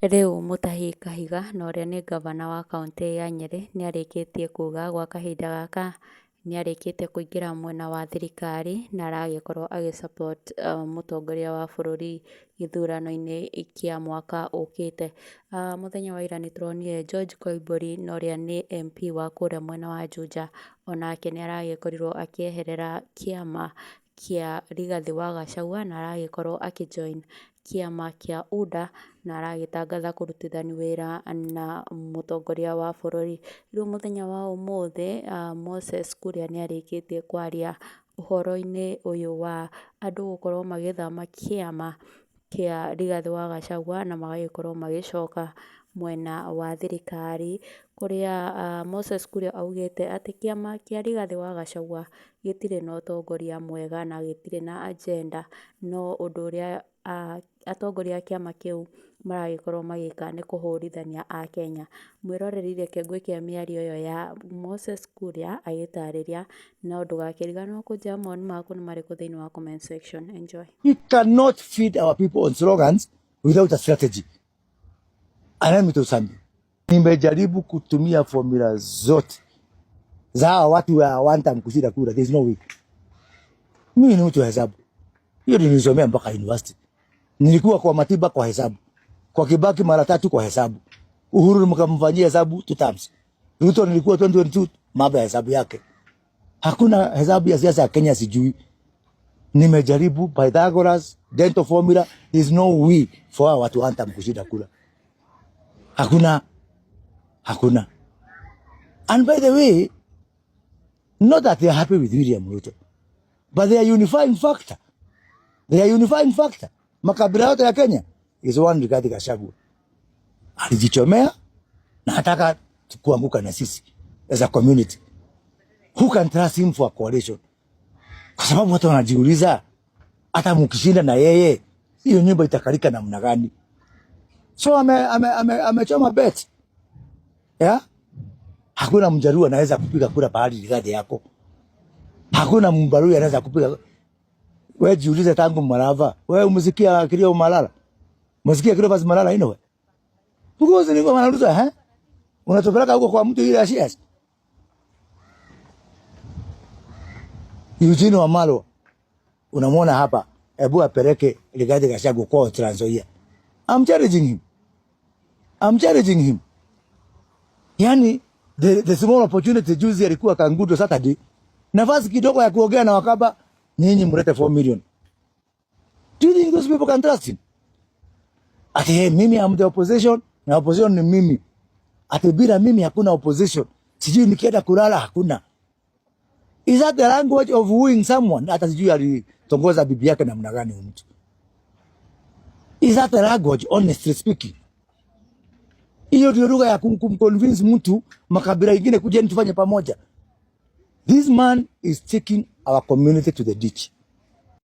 Rĩu Mutahi Kahiga na ũrĩa nĩ ngavana wa kauntĩ ya Nyĩrĩ nĩarĩkĩtie kuga gwa kahinda gaka nĩarĩkĩtie kũingĩra mwena wa thirikari na aragĩkorwo agĩ support mũtongoria wa bũrũri gĩthurano-inĩ kĩa mwaka ũkĩte. Mũthenya wa ira nĩtũronire George Koimbũri na ũrĩa nĩ MP wa kũrĩa mwena wa Juja, onake nĩaragĩkorirwo akĩeherera kĩama kĩa Rigathĩ wa Gachagua na aragĩkorwo akĩ join kĩama kĩa UDA na aragĩtangatha kũrutithania wĩra na mũtongoria wa bũrũri. Rĩu mũthenya wa ũmũthĩ, Moses Kuria nĩarĩkĩtie kwaria ũhoro-inĩ ũyũ wa andũ gũkorwo magĩthama kĩama kĩa Rigathĩ wa Gachagua na magagĩkorwo magĩcoka mwena wa thirikari, kũrĩa Moses Kuria augĩte atĩ kĩama kĩa Rigathĩ wa Gachagua gĩtirĩ na ũtongoria mwega na gĩtirĩ na agenda, no ũndũ ũrĩa atongoria a kĩama kĩu maragĩkorwo magĩka nĩ kũhũrithania akenya. Mwĩroreri reke ngwĩkĩre mĩario ĩyo ya Moses Kuria agĩtarĩria, no ndũgakĩriganĩrwo kũnjĩra mawoni maku nĩ marĩkũ thĩinĩ wa comment section. Enjoy. We cannot feed our people on slogans without a strategy. And let me tell you something. Nimejaribu kutumia formula zote za hawa watu wa one time kushinda kura. There's no way. Mimi ni mtu wa hesabu. Hiyo nilisomea mpaka university. Nilikuwa kwa Matiba kwa hesabu. Kwa Kibaki mara tatu kwa hesabu. Uhuru mkamfanyia hesabu two times. Ruto nilikuwa 2022 mambo ya hesabu yake. Hakuna hesabu ya siasa ya Kenya sijui. Nimejaribu Pythagoras, dental formula, there's no way for hawa watu one time kushinda kura. Hakuna, hakuna. And by the way, not that they are happy with William Ruto, but they are unifying factor. They are unifying factor. Makabila yote ya Kenya is one Rigathi Gachagua. Alijichomea na hataka kuanguka na sisi as a community. Who can trust him for a coalition? Kwa sababu watu wanajiuliza hata mkishinda na yeye hiyo nyumba itakalika namna gani? So amechoma ame bet. Yeah? Hakuna Mjaluo anaweza kupiga kura pahali Rigathi yako. Hakuna Mbaluya anaweza kupiga. Wewe jiulize tangu Malava. Wewe umesikia kilio Malala? Umesikia kilio basi Malala ino wewe? Because niko wanauliza eh? Unatupeleka huko kwa mtu ile ashias. Eugene Wamalwa unamwona hapa, hebu apeleke Rigathi Gachagua kwa Trans Nzoia. I'm challenging him. I'm challenging him. Yani the small opportunity juzi alikuwa Kangudo Saturday, nafasi kidogo ya kuongea na Wakaba, nyinyi mlete 4 million. Do you think those people can trust him? Ati hey, mimi I'm the opposition na opposition ni mimi. Ati bila mimi hakuna opposition. Sijui nikienda kulala hakuna. Is that the language of wooing someone? Hata sijui alitongoza bibi yake namna gani huyu mtu. Is that the language, honestly speaking? Hiyo ndio lugha ya kumconvince mtu makabila ingine kujeni tufanye pamoja. This man is taking our community to the ditch.